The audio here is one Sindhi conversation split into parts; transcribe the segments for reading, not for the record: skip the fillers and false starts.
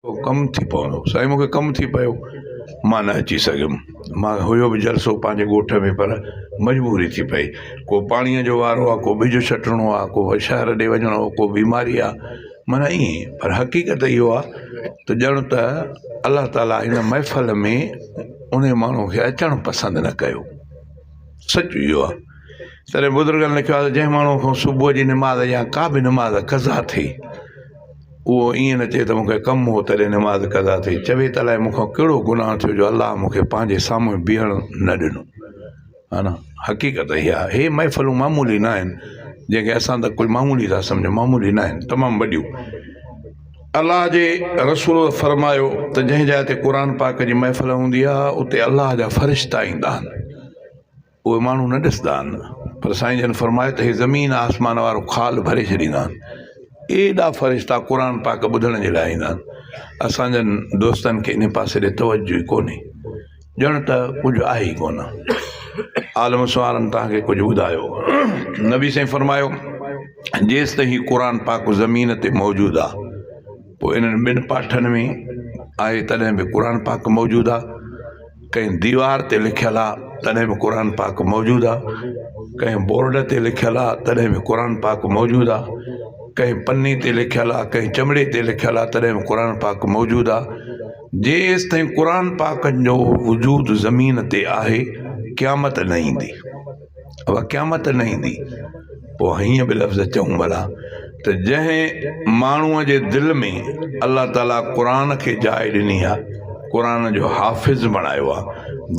ڪم ٿي پوندو سائين مون کي ڪم ٿي پيو مان نه اچي سگهيم مان هيو به جلسو پنهنجي ڳوٺ ۾ پر مجبوري ٿي پئي ڪو پاڻيء جو وارو آهي ڪو ٻج ڇٽڻو آهي ڪو شهر ڏي وڃڻو هو ڪو بيماري آهي معنيٰ ائين پر حقيقت اهو آهي ته ڄڻ ته الله تعاليٰ هن محفل ۾ ان ماڻهو کي اچڻ پسند نه ڪيو سچ اهو آهي تڏهن بزرگن لکيو آهي ته جنهن ماڻهو کان صبح جي نماز يا ڪا به نماز قضا ٿي اهو ائين نه چئي ته مون کي ڪم هو تڏهن نماز قضا ٿي. چوي ته الائي مون کان ڪهڙو گناهه ٿيو جو الله مون کي پنهنجي سامهون بيهڻ نه ڏنو. ها نه حقيقت اها آهي. هي محفلون معمولي نه آهن جنهن کي اسان ته ڪجهه معمولي ٿا سمجهون معمولي نه آهن تمام وڏيون. الله جي رسول فرمايو ته جنهن جاء تي قرآن پاڪ جي محفل هوندي آهي اتي الله جا فرشتا ايندا آهن. اهي ماڻهو نه ڏسندا آهن پر سائين جن فرمايو ته هي زمين آسمان وارو خال ڀري ڇڏيندا آهن ايڏا فرشتا قرآن پاڪ ٻڌڻ جي لاء ايندا آهن اسانجن دوستن کي ان پاسي ڏي توجه ئي ڪونهي ڄڻ ته ڪجهه آهي ئي ڪونه عالم سوارن توهان کي ڪجهه ٻڌايو نبي سائين فرمايو جيس تائين هي قرآن پاڪ زمين تي موجود آهي پوء انهن ٻن پاٺن ۾ آهي تڏهن به قرآن پاڪ موجود آهي ڪنهن ديوار تي لکيل آ تڏهن به قرآن پاڪ موجود آ ڪنهن بورڊ تي لکيل آ تڏهن به قرآن پاڪ موجود آ ڪنهن پني تي لکيل آ ڪنهن چمڙي تي لکيل آ تڏهن به قرآن پاڪ موجود آ جيستائين قرآن پاڪ جو وجود زمين تي آهي قيامت نه ايندي اها قيامت نه ايندي. پوء هيئن به لفظ چئون ڀلا ته جنهن ماڻهوء جي دل ۾ الله تعاليٰ قرآن کي جاء ڏني آهي، قرآن جو حافظ بڻايو آهي،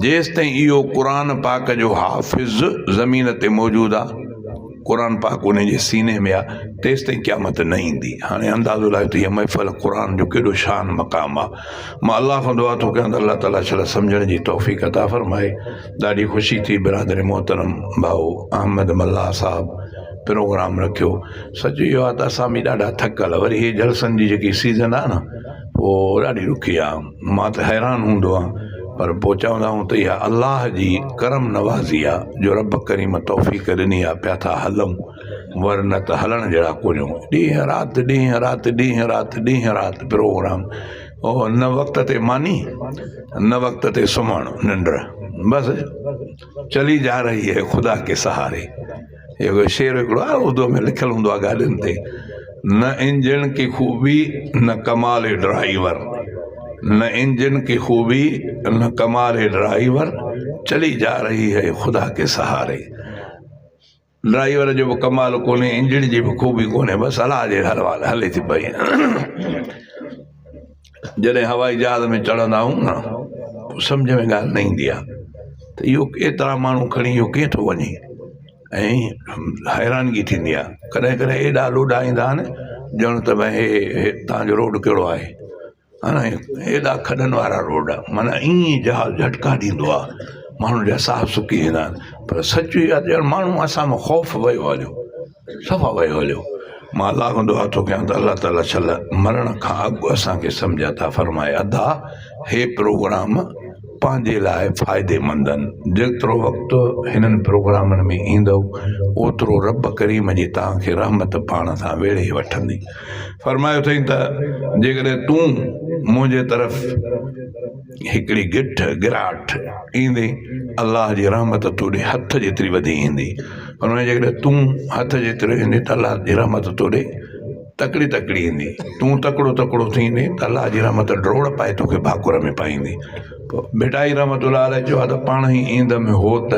جيستائين اهو قرآن پاڪ جو حافظ زمين تي موجود آهي، قرآن پاڪ ان جي سيني ۾ آهي، تيستائين قيامت نه ايندي. هاڻي اندازو لاهيو ته هيء محفل قرآن جو ڪيڏو شان مقام آهي. مان الله کان دعا ٿو ڪيان ته الله تعاليٰ شل سمجهڻ جي توفيق عطا فرمائي. ڏاڍي خوشي ٿي برادر محترم ڀائو احمد ملاح صاحب پروگرام رکيو سچ اهو آهي ته اسان به ڏاڍا ٿڪل وري هي جلسن جي جيڪي سيزن آهي نه پوء ڏاڍي ڏکي آهي مان ته حيران هوندو آهيان پر پوء چوندا آهيون ته اها الله جي ڪرم نوازي آهي جو رب ڪريم توفيق ڏني آهي پيا ٿا هلون ورنه ته هلڻ جهڙا ڪونهيون ڏينهن رات ڏينهن رات ڏينهن رات ڏينهن رات پروگرام او نه وقت تي ماني نه وقت تي سمهڻ ننڊ بس چلي جا رهي هي خدا ڪي سهاري اهو شعر هڪڙو آهي اردو ۾ لکيل هوندو آهي گاڏين تي نه انجڻ ڪي خوبي نه ڪمال ڊرائيور نه انجن ڪي خوبي نه ڪمال ڊرائيور چلي جا رهي هي خدا ڪي سهاري ڊرائيور جو به ڪمال ڪونهي انجڻ جي به خوبي ڪونهي بس الله جي حوالي هلي ٿي پئي جڏهن هوائي جهاز ۾ چڙهندا آهيون نه پوء سمجهه ۾ ڳالهه نه ايندي آهي ته اهو ايترا ماڻهو کڻي اهو ڪيئن ٿو وڃي ۽ حيرانگي ٿيندي آهي ڪڏهن ڪڏهن ايڏا لوڏا ايندا آهن ڄڻ ته ڀئي هي تان جو روڊ ڪهڙو آهي هاڻي ايڏا کڏن وارا روڊ معنيٰ ائين جهاز جهٽڪا ڏيندو آهي ماڻهن جا ساهه سڪي ويندا آهن پر سچ اهو آهي ته ڄڻ ماڻهو اسان مان خوف ويو هليو صفا ويو هليو مان الله کان دعا ٿو ڪيان ته الله تعاليٰ شل مرڻ کان اڳ اسانکي سمجهه عطا فرمائي ادا هي پروگرام پنهنجي لاء فائديمند آهن جيترو وقت هنن پروگرامن ۾ ايندو اوترو رب ڪريم جي توهان کي رحمت پاڻ سان ويڙهي وٺندي فرمايو اٿائين ته جيڪڏهن تون منهنجي طرف هڪڙي گٺ، گراٺ، ايندين، الله جي رحمت تو ڏي هٿ جيتري وڌي ايندي. فرمايو جيڪڏهن تون هٿ جيترو ايندين ته الله جي رحمت تو ڏي تڪڙي تڪڙي ايندي. تون تڪڙو تڪڙو ٿيندين ته الله جي رحمت ڊوڙ پائي توکي ڀاڪر ۾ پائيندي. پوء ڀٽائي رحمة الله عليه چيو آهي ته پاڻ ئي ايندم هوت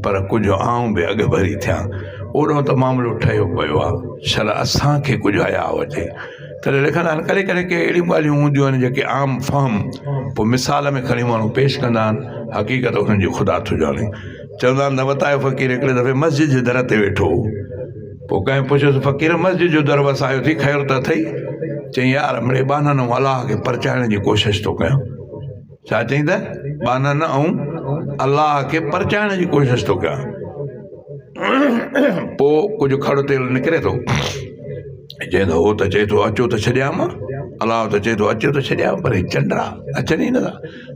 پر ڪجهه آئون به اڳڀري ٿيان. اوڏانهن ته معاملو ٺهيو پيو آهي. شل اسان کي ڪجهه حياء اچي. تڏهن لکندا آهن ڪڏهن ڪڏهن ڪي اهڙيون ڳالهيون هونديون آهن جيڪي عام فهم پوء مثال ۾ کڻي ماڻهو پيش ڪندا آهن حقيقت انهن جي خدا ٿو ڄاڻي. چوندا آهن ته وتايو فقير هڪڙي دفعي مسجد جي در تي ويٺو هو. پوء ڪنهن پڇيس فقير مسجد جو در وسايو اٿئي خير ته اٿئي؟ چيائين يار مڙئي ٻانهن ۽ الله کي پرچائڻ جي ڪوشش ٿو ڪيان. ڇا چيائين ته ٻانهن ۽ الله کي پرچائڻ جي ڪوشش ٿو ڪيان. پوء ڪجهه کڙ تيل نڪري ٿو. چئي ٿو هو ته چئي ٿو اچو ته ڇڏيان مان. الله ته چئي ٿو اچي ته ڇڏيان پر هي چنڊا اچن ئي نٿا.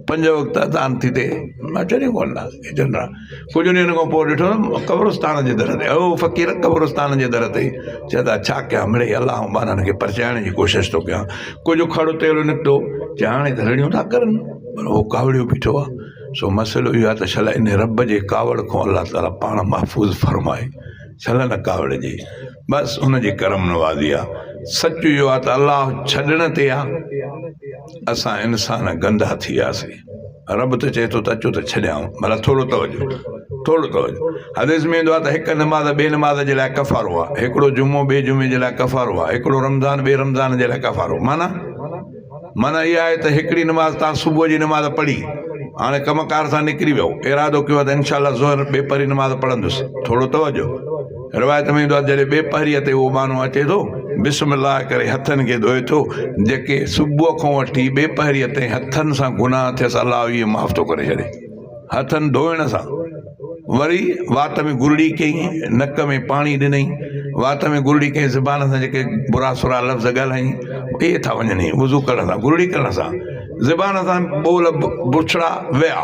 پنج وقت اذان ٿي ٿئي اچن ئي ڪونه ٿا هي چنڊا. ڪجهه ڏينهن کان پوء ڏٺو ته قبرستان جي در تي او فقير قبرستان جي در تي چئي ٿا ڇا ڪيان مڙئي الله ۽ ٻانهن کي پرچائڻ جي ڪوشش ٿو ڪيان. ڪجهه کڙ تيل نڪتو چئي هاڻي ته رڙيون ٿا ڪرن پر هو ڪاوڙيو بيٺو آهي. سو مسئلو اهو آهي ته شل ان رب جي ڪاوڙ کان الله تعاليٰ پاڻ محفوظ فرمائي. شل نه ڪاوڙجي. بس ان جي ڪرم نوازي آ. سچ اهو آ ته الله ڇڏڻ تي آ. اسان انسان گندا ٿي وياسين. رب ته چئي ٿو ته اچو ته ڇڏيانو. ڀلا ٿورو توجه ٿورو توجه. حديث ۾ ايندو آ ته هڪ نماز ٻي نماز جي لاء ڪفارو آ. هڪڙو جمعو ٻئي جمعي جي لاء ڪفارو آ. هڪڙو رمضان ٻئي رمضان جي لاء ڪفارو. معنيٰ؟ معنيٰ اها آهي ته هڪڙي نماز توهان صبح جي نماز پڙهي هاڻي ڪم ڪار سان نڪري ويو ارادو ڪيو ته انشاء الله ظهر ٻي پهري نماز پڙهندس ٿورو توجه روايت ۾ ايندو آهي جڏهن ٻي پهريء تي اهو ٻانهو اچي ٿو بسم الله ڪري هٿن کي ڌوئي ٿو جيڪي صبح کان وٺي ٻي پهريء تائين هٿن سان گناهه ٿيس الله اهي معاف ٿو ڪري ڇڏي هٿن ڌوئڻ سان وري وات ۾ گرڙي ڪيائين، نڪ ۾ پاڻي ڏنائين، وات ۾ گرڙي ڪيائين، زبان سان جيڪي برا سرا لفظ ڳالهائين، اهي ٿا وڃن وضو ڪرڻ سان، گرڙي ڪرڻ سان، زبان سان ٻول بڇڙا ويا،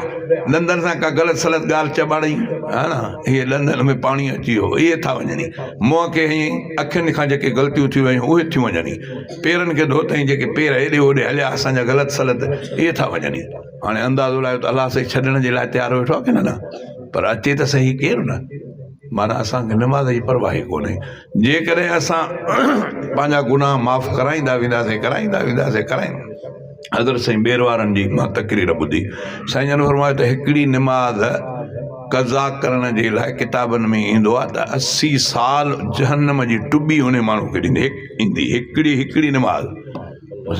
ڏندن سان ڪا غلط سلط ڳالهه چٻاڙئين، ها نه، اهي ڏندن ۾ پاڻي اچي ويو، اهي ٿا وڃن، منهن کي هنيائين، اکين کان جيڪي غلطيون ٿي ويون، اهي ٿيون وڃن، پيرن کي ڌوتائين، جيڪي پير هيڏي هوڏي هليا، اسان جا غلط سلط، اهي ٿا وڃن. هاڻي اندازو لايو ته الله سائين ڇڏڻ جي لاء تيار ويٺو آهي ڪي نه نه پر اچي ته صحيح ڪير نه معنيٰ اسان کي نماز جي پرواهه ئي ڪونهي جيڪڏهن اسان پنهنجا گناهه معاف ڪرائيندا وينداسين ڪرائيندا وينداسين ڪرائيندا حضرت سائين ٻير وارن جي مان تقرير ٻڌي سائين جن فرمايو ته هڪڙي نماز قضا ڪرڻ جي لاء ڪتابن ۾ ايندو آهي ته 80 سال جهنم جي ٽٻي ان ماڻهو کي ڏيندي ايندي هڪڙي هڪڙي نماز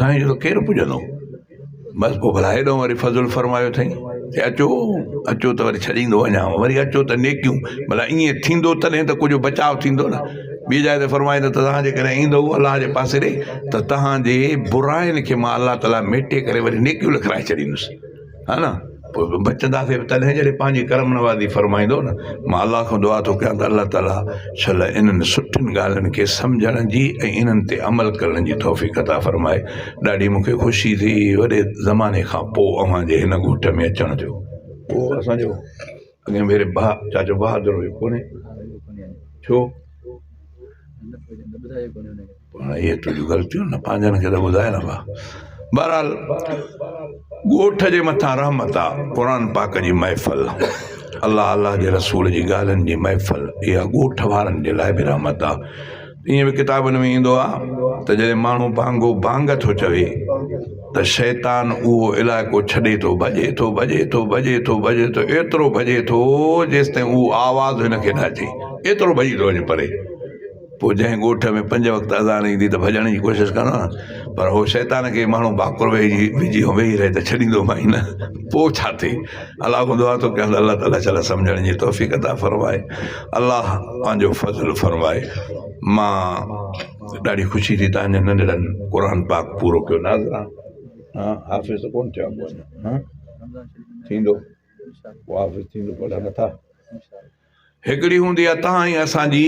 سائين جو ڪير پڄندو بس پوء ڀلا هيڏو وري فضل فرمايو اٿئي چي اچو اچو ته وري ڇڏيندو وڃان وري اچو ته نيڪيون ڀلا ائين ٿيندو تڏهن ته ڪجهه بچاء ٿيندو نه ٻي جاء تي فرمائي ته توهان جيڪڏهن ايندو الله جي پاسي ڏي ته توهان جي براين کي مان الله تعاليٰ ميٽي ڪري وري نيڪيون لکرائي ڇڏيندس ها نه پوء بچنداسين به تڏهن جڏهن پنهنجي ڪرم نوازي فرمائيندو نه. مان الله کان دعا ٿو ڪيان ته الله تعالي شل انهن سٺين ڳالهين کي سمجهڻ جي ۽ انهن تي عمل ڪرڻ جي توفيق عطا فرمائي. ڏاڍي مون کي خوشي ٿي وڏي زماني کان پوء اوهان جي هن ڳوٺ ۾ اچڻ جو. اهو اسان جو اڳئين ڀيري ڀاء چاچو بهادر هيو ڪونهي ڇو؟ پاڻ اهي تنهنجون غلطيون نه پنهنجن کي ته ٻڌائي نه ڀا بهرحال ڳوٺ جي مٿان رحمت آ قرآن پاڪ جي محفل الله الله جي رسول جي ڳالهين جي محفل اها ڳوٺ وارن جي لاء به رحمت آ ائين به ڪتابن ۾ ايندو آ ته جڏهن ماڻهو بانگو بانگ ٿو چوي ته شيطان اهو علائقو ڇڏي ٿو ڀڄي ٿو ڀڄي ٿو ڀڄي ٿو ڀڄي ٿو ايترو ڀڄي ٿو جيستائين اهو آواز هن کي نه اچي ايترو ڀڄي ٿو وڃي پري پوء جنهن ڳوٺ ۾ پنج وقت اذان ايندي ته ڀڄڻ جي ڪوشش ڪندو نه پر هو شيطان کي ماڻهو ڀاڪر ويهي وجهي ويهي رهي ته ڇڏيندو مائي نه پوء ڇا ٿئي الله کان دعا ٿو ڪيان ته الله تعاليٰ شال سمجهڻ جي توفيق عطا فرمائي الله پنهنجو فضل فرمائي مان ڏاڍي خوشي ٿي تنهنجي ننڍڙن قرآن پاڪ پورو ڪيو ناظرا ها حافظ ته ڪونه ٿيو ها ٿيندو حافظ ٿيندو پڙهن نٿا هڪڙي هوندي آهي تهان ۽ اسان جي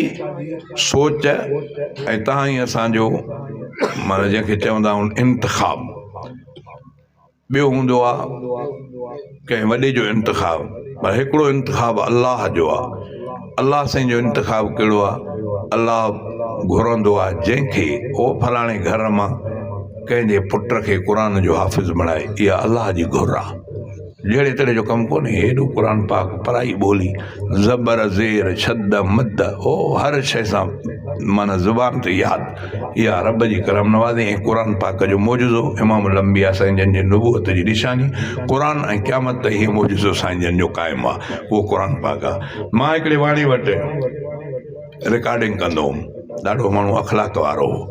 سوچ ۽ تهان ۽ اسان جو معنيٰ جنهن کي چوندا آهيون انتخاب ٻيو هوندو آهي ڪنهن وڏي جو انتخاب پر هڪڙو انتخاب الله جو آهي الله سائين جو انتخاب ڪهڙو آهي الله گهرندو آهي جنهن کي او فلاڻي گهر مان ڪنهن جي پٽ کي قرآن جو حافظ بڻائي اها الله جي گهر آهي جهڙي تهڙي جو ڪم ڪونهي، هيڏو قرآن پاڪ پرائي ٻولي، زبر، زير، شد، مد، او هر شيء سان معنيٰ زبان تي ياد، اها رب جي ڪرم نوازي ۽ قرآن پاڪ جو معجزو، امام الانبياء سائين جن جي نبوت جي نشاني، قرآن ۽ قيامت تائين هي معجزو سائين جن جو قائم آ، اهو قرآن پاڪ آ. مان هڪڙي واڻي وٽ رڪارڊنگ ڪندو هوم، ڏاڍو ماڻهو اخلاق وارو هو.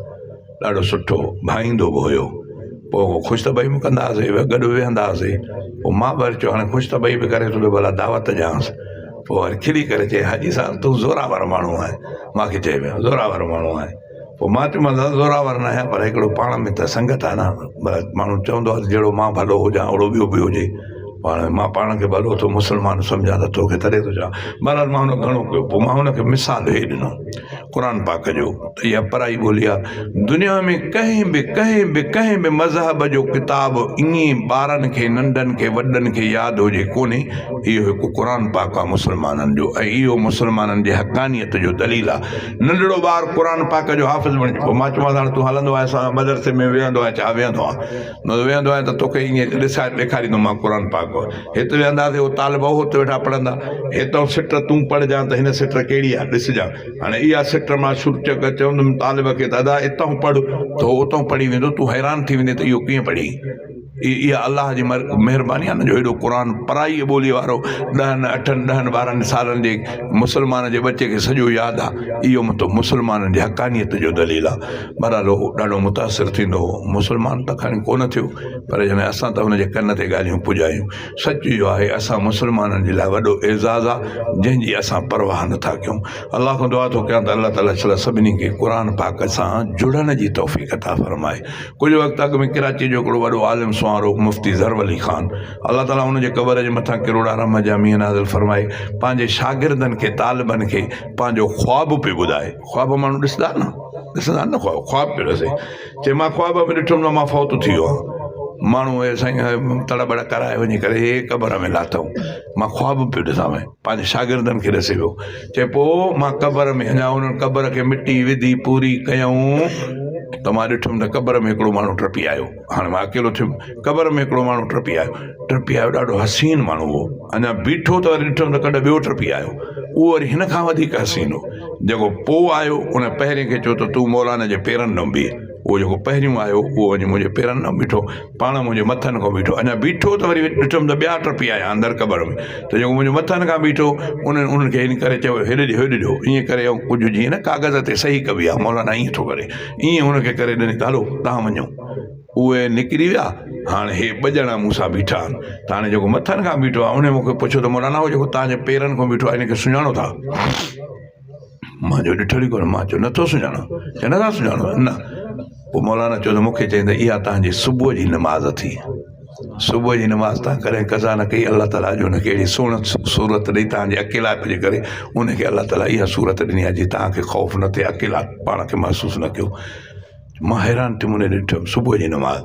ڏاڍو سٺو ڀائيندو به هيو پوء خوش طبعي به ڪندا هئاسين گڏ ويهندا هئاسين پوء مان به وري چيو هاڻي خوش طبعي به ڪري ٿو ته ڀلا دعوت ڏيانس پوء وري کلي ڪري چئي حاجي صاحب تون زوراور ماڻهو آهين مان کي چئي پيو زوراور ماڻهو آهين پوء مان چيومانس دادا زوراور نه آهيان پر هڪڙو پاڻ ۾ ته سنگت آهي نه ماڻهو چوندو آهي ته جهڙو مان ڀلو هجان اوڙو ٻيو به هجي. پاڻ مان پاڻ کي ڀلو ٿو مسلمان سمجهان ته توکي تڏهن ٿو چوان. بهرحال مان هن گهڻو ڪيو پوء مان هن کي مثال هي ڏنو قرآن پاڪ جو ته اها پرائي ٻولي آهي دنيا ۾ ڪنهن به ڪنهن به ڪنهن به مذهب جو ڪتاب ائين ٻارن کي ننڍن کي وڏن کي ياد هجي ڪونهي اهو هڪ قرآن پاڪ آهي مسلمانن جو ۽ اهو مسلمانن جي حقانيت جو دليل آهي ننڍڙو ٻار قرآن پاڪ جو حافظ بڻجي پوء مان چوان هاڻي تون هلندو آهين اسان سان مدرسي ۾ ويهندو آهين ڇا ويهندو آهين ويهندو آهين ته توکي ائين ڏسائي ڏيکاريندو مان قرآن پاڪ هت ويهنداسين هو طالب هو هت ويٺا پڙهندا هتان سٽ تون پڙهجان ته هن سٽ ڪهڙي آهي ڏسجان هاڻي اها سٽ مان شروع چوندم طالب کي ته ادا اتان پڙهه ته هو اتان پڙهي ويندو تون حيران ٿي ويندين ته اهو ڪيئن پڙهي اها الله جي مهرباني آهي نه جو ايڏو قرآن پرائي ٻولي وارو ڏهن اٺن ڏهن ٻارهن سالن جي مسلمان جي ٻچي کي سڄو ياد آهي اهو مطلب مسلمانن جي حقانيت جو دليل آهي بهرحال هو ڏاڍو متاثر ٿيندو هو مسلمان ته کڻي ڪونه ٿيو پر جڏهن اسان ته هن جي ڪن تي ڳالهيون پڄايون سچ اهو آهي اسان مسلمانن جي لاء وڏو اعزاز آهي جنهن جي اسان پرواهه نٿا ڪيون الله کان دعا ٿو ڪيان ته الله تعالي شل سڀني کي قرآن پاڪ سان جڙڻ جي توفيق عطا فرمائي ڪجهه وقت اڳ ۾ ڪراچي جو هڪڙو وڏو عالم سنوارو مفتي زرولي خان الله تعالي ان جي قبر جي مٿان ڪروڙا رحمت جا مينهن نازل فرمائي پنهنجي شاگردن کي طالبن کي پنهنجو خواب پيو ٻڌائي خواب ماڻهو ڏسندا نه ڏسندا نه خواب خواب پيو ڏسي چي مان خواب ۾ ڏٺم ته مان فوت ٿي ويو آهيان ماڻهو هي سائين تڙ بڙ ڪرائي وڃي ڪري هي قبر ۾ لاٿائون مان خواب پيو ڏسان پنهنجي شاگردن کي ڏسي پيو چي پوء مان قبر ۾ اڃا انهن قبر کي مٽي وڌي پوري ڪيائون ته مان ڏٺم ته قبر ۾ هڪڙو ماڻهو ٽپي آيو هاڻي مان اڪيلو ٿيم قبر ۾ هڪڙو ماڻهو ٽپي آيو ٽپي آيو ڏاڍو حسين ماڻهو هو اڃا بيٺو ته وري ڏٺم ته ڪڏهن ٻيو ٽپي آيو اهو وري هن کان وڌيڪ حسين هو جيڪو پوء آيو ان پهرين کي چيو ته تون مولانا جي پيرن ڏانهن بيهه اهو جيڪو پهريون آيو اهو وڃي منهنجي پيرن ڏانهن بيٺو پاڻ منهنجي مٿن کان بيٺو اڃا بيٺو ته وري ڏٺم ته ٻيا ٽپي آيا اندر قبر ۾ ته جيڪو منهنجي مٿن کان بيٺو انهن انهن کي هن ڪري چيو هيڏي ڏيو هيڏي ڏيو ائين ڪري ۽ ڪجهه جيئن نه ڪاغذ تي صحيح ڪبي آهي مولانا ائين ٿو ڪري ائين هن کي ڪري ڏني ته هلو توهان وڃو اهي نڪري ويا هاڻي هي ٻه ڄڻا مون سان بيٺا آهن ته هاڻي جيڪو مٿن کان بيٺو آهي ان مون کي پڇيو ته مولانا هو جيڪو توهان جي پيرن کان بيٺو آهي ان کي سڃاڻو ٿا مان چيو ڏٺل ئي ڪونه مان چيو نٿو سڃاڻان چي نٿا سڃاڻو نه پوء مولانا چيو ته مون کي چئين ته اها تنهنجي صبح جي نماز ٿي صبح جي نماز تان ڪڏهن قضا نه ڪئي الله تعاليٰ اڄ هن کي اهڙي سهڻ صورت ڏئي تنهنجي اڪيلائپ جي ڪري ان کي الله تعاليٰ اها صورت ڏني آهي جي توهان کي خوف نه ٿئي اڪيلا پاڻ کي محسوس نه ڪيو مان حيران ٿيم ان ڏٺم صبح جي نماز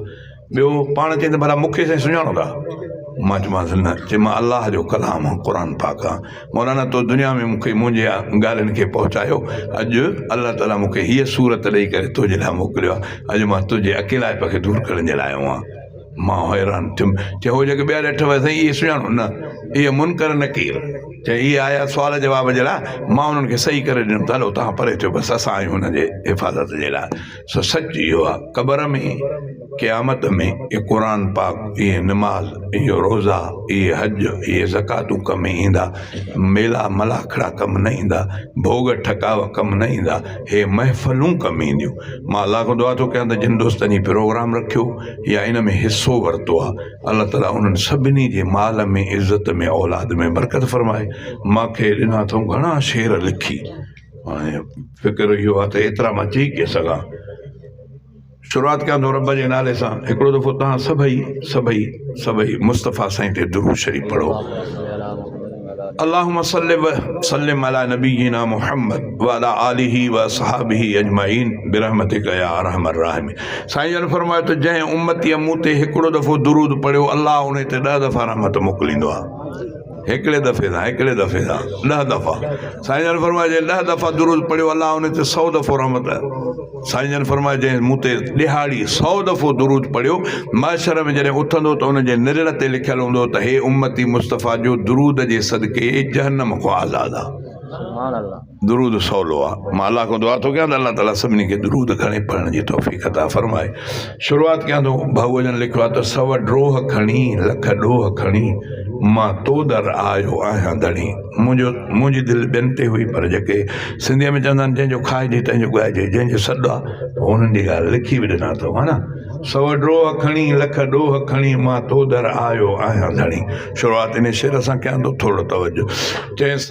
ٻيو پاڻ چئين ته ڀلا مون کي سائين سڃاڻو ٿا؟ مان چيومانس نه چي مان الله جو ڪلام آهيان قرآن پاڪ آهيان مولانا تو دنيا ۾ مون کي منهنجي ڳالهين کي پهچايو اڄ الله تعاليٰ مون کي هيء صورت ڏئي ڪري تنهنجي لاء موڪليو آهي اڄ مان تنهنجي اڪيلائپ کي دور ڪرڻ جي لاء آيو آهيان مان حيران ٿيم چي هو جيڪي ٻيا ڏٺو سائين اهي سڃاڻو نه اهي منڪر نڪير چي اهي آيا سوال جواب جي لاء مان انهن کي صحيح ڪري ڏنم ته هلو توهان پري ٿيو بس اسان آهيون هن جي حفاظت جي لاء سو سچ اهو آ قبر ۾ قيامت ۾ اهي قرآن پاڪ اهي نماز اهي روزا اهي حج اهي زڪواتون ڪم ايندا ميلا ملاکڙا ڪم نه ايندا ڀوڳ ٺڪاء ڪم نه ايندا هي محفلون ڪم اينديون مان الله کان دعا ٿو ڪيان ته جن دوستن هي پروگرام رکيو يا ان ۾ حصو ورتو آ الله تعالي انهن سڀني جي مال ۾ عزت ۾ اولاد ۾ برڪت فرمائي مان کي ڏنا اٿئون گهڻا شعر لکي هاڻي فڪر اهو آهي ته ايترا مان چئي ڪيئن سگهان. شروعات ڪيان ٿو رب جي نالي سان. هڪڙو دفعو توهان سڀئي سڀئي سڀئي مصطفيٰ سائين تي درود شريف پڙهو. اللهم صل وسلم علي نبينا محمد وعلي آله واصحابه اجمعين برحمتک يا ارحم الراحمين. سائين جن فرمايو ته جنهن امتيء مون تي هڪڙو دفعو درود پڙهيو الله ان تي ڏهه دفعا رحمت موڪليندو آهي. هڪڙي دفعي سان هڪڙي دفعي سان ڏهه دفعا سائين جن فرمايو جنهن ڏهه دفعا درود پڙهيو الله ان تي سو دفعو رحمت سائين جن فرمايو جنهن مون تي ڏهاڙي سو دفعو درود پڙهيو محشر ۾ جڏهن اٿندو ته ان جي نرڙ تي لکيل هوندو ته هي امتي مصطفيٰ جو درود جي صدقي جهنم کان آزاد آ درود سولو آ. مان الله کان دعا ٿو ڪيان ته الله تعالي سڀني کي درود گهڻي پڙهڻ جي توفيق عطا فرمائي. شروعات ڪيان ٿو ڀائوء جن لکيو آ ته سو ڊوهه کڻي لک ڏوهه کڻي مان تو در آيو آهيان ڌڻي منهنجو منهنجي دل ٻين تي هئي پر جيڪي سنڌيء ۾ چوندا آهن جنهن جو کائجي تنهن جو ڳائجي جنهن جو سڏ آ انهن جي ڳالهه لکي به ڏنا اٿئون ها نه سو ڊوهه کڻي لک ڏوهه کڻي مان تو در آيو آهيان ڌڻي شروعات انهي شعر سان ڪيان ٿو ٿورو توجه چئين.